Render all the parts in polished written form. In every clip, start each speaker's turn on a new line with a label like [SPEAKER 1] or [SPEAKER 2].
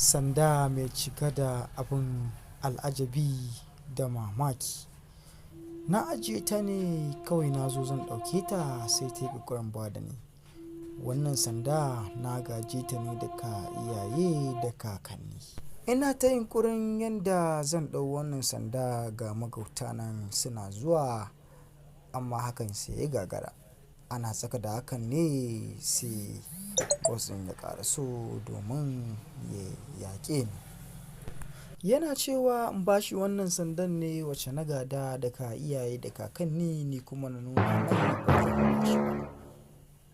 [SPEAKER 1] Sanda mai cike da abin al'ajabi da mamaki. Na ajiye ta ne kawai na zo zan ɗauke ta sai ta yi ƙoƙarin ba da ni. Wannan sanda na gaje ta ne daga iyaye da kakanni. Ina ta yunƙurin yanda zan ɗau wannan sanda ga magauta nan suna zuwa, amma hakan sai ya gagara. Ana tsaka da hakan ne sai boss ɗin ya ƙaraso domin ya yaƙe ni. Yana cewa in bashi wannan sandan ne wacce na gada daga iyaye da kakanni, ni kuma na nuna mai ba zan bashi ba.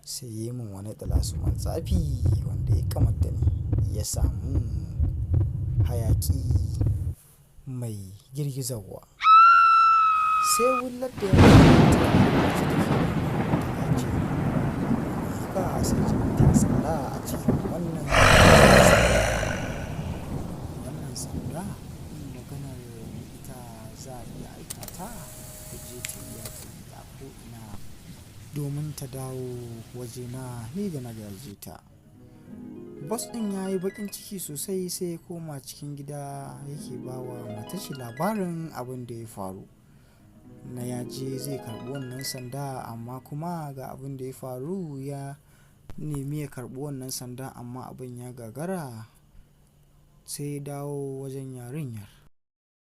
[SPEAKER 1] Sai ya yi min wani ɗalasuman tsafi wanda ya kamata ni ya samu hayaƙi mai girgizarwa. Sai wullar da ya ta wacce take ta gaje. Haka sai jini ta tsala a cikin wannan sanda. Wannan sanda maganar ita za a iya aika ta ta je ta yi yaƙi a ko'ina domin ta dawo wajena ni da na gaje ta. Boss ɗin ya yi baƙin ciki sosai sai ya koma cikin gida yake ba wa matarshi labarin abin da ya faru. Na ya je zai karɓi wannan sanda amma kuma ga abin da ya faru, ya nemi ya karɓi wannan sanda amma abin ya gagara, sai ya dawo wajen yarinyar.